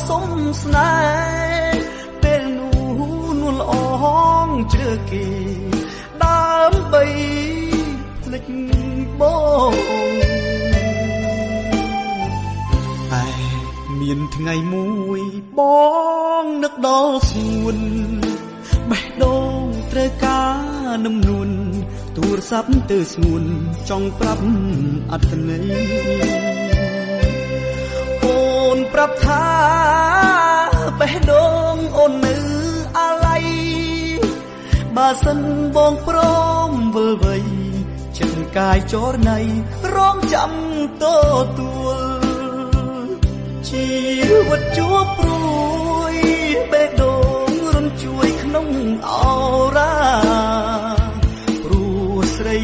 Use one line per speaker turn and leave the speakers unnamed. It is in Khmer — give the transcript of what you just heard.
សុំស្នេហ៍ពេលនោះនួនល្អងជ្រើគេដើម្បីភ្លេចបងតែមានថ្ងៃមួយបងនឹកដល់ស្ងួនបេះដូងត្រូវការនំនួនទូរស័ព្ទទៅស្ងួនចង់ប្រាប់អត្ថន័យអូនប្រាប់ថាបេះដូងអូននៅអាល័យបើសិនបងព្រមវិលវ័យចិត្តកាយចរណៃរងចាំទទួលជីវិតជួបព្រួយបេះដូងរំជួយក្នុងអរ៉ាព្រោះស្រី